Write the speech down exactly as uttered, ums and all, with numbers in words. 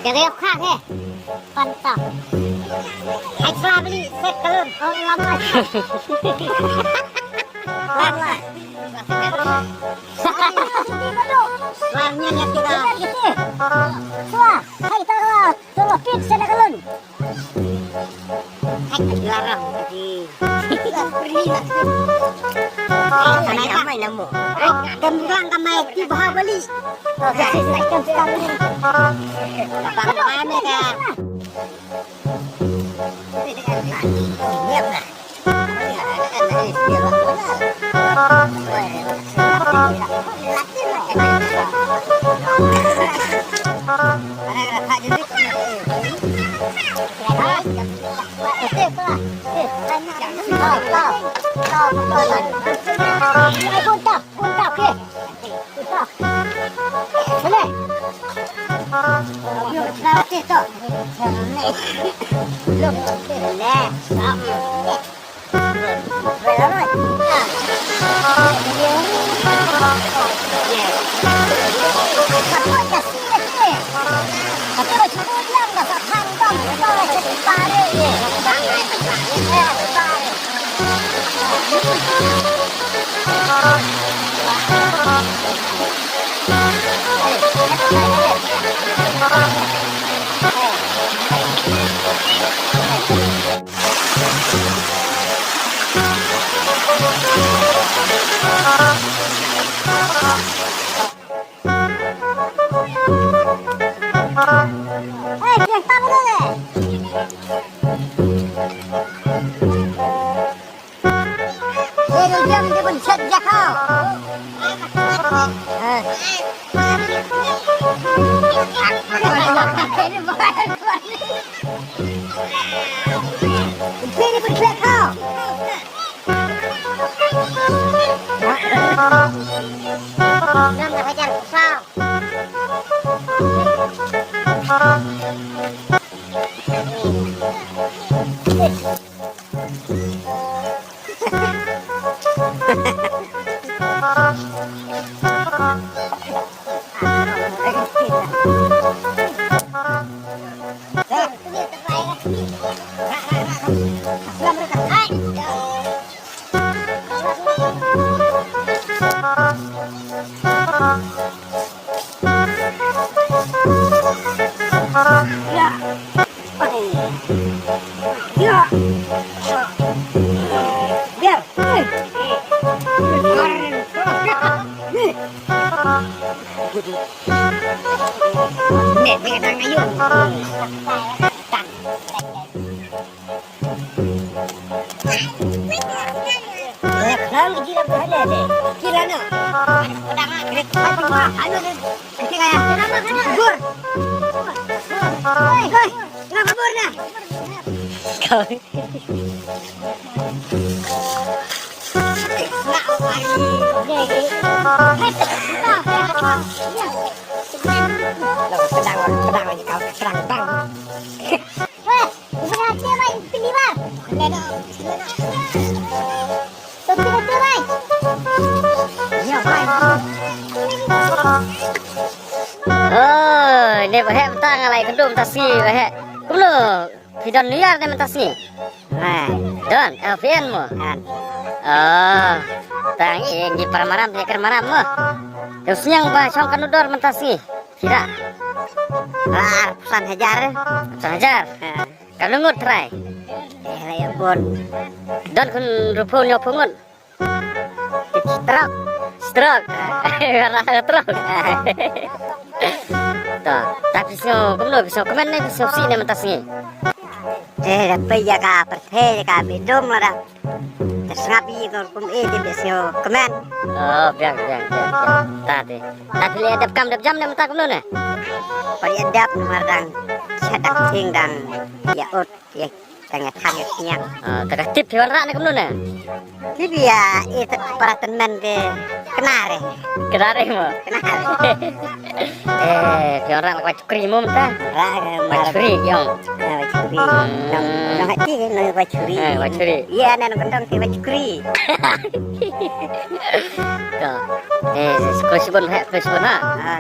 Dere khah he. Panta. Ai sa beli set kalon. Oh, lama. Lama. Suaranya lihat kita. Suara. Hai, taruh. Tolong pit set kalon. Hai, larang. Kamay, kamay, namo. Kamay, kamay, ti Bahubali. Bang, kamay, ka. Pedang, pedang lagi kau, pedang, bang. Weh, berhati mai pilihan. Berhati mai. Oh, ne ba heh mynta nga la ïakynduh mynta sngi ba heh. Kumno? Phi don niar ne mynta sngi? Heh. Don, eh, phi en mo? Heh. Oh, tang i ngi para maram, ïa kren maram mo. Te u sniang ba shong katno dor mynta sngi? Kira. Ar phew san hajar. Phew san hajar. Ha. Katno ngut trai? Eh, la ïa bun. Don khun ruh phew hynñiew phew ngut. Stroke. Stroke. Ra stroke. Ta, ta phi sngew kumno, phi sngew kmen ne phi sngew sih ne mynta sngi? Eh, da phi ïa ka pyrthei ïa ka bidung la da. Te sngap ïa ka kum eh te phi sngew kmen. Oh, biang, biang, biang, biang. Ta te. Ta phi leh dep kam dep jam ne mynta kumno ne? Phi leh dep namar dang sha dang thing dang ïa ut. Ïa, tang ïa thang ïa sniang. Ah, ta ka tip phi wanrah ne kumno ne? Tip ïa, i ta para tymmen te kena re. Kena re mo? Kena re. Eh, phi wanrah la ka wai chukri mo mynta? Wanrah ka wai chukri, ïong. Ka wai chukri. Hmm. Nong, nong hati, nong wai chukri. Eh, wai chukri. Ïa, na nong kandong te wai chukri. Ka. Eh, khublei shibun, eh, khublei shibun ha. Ah,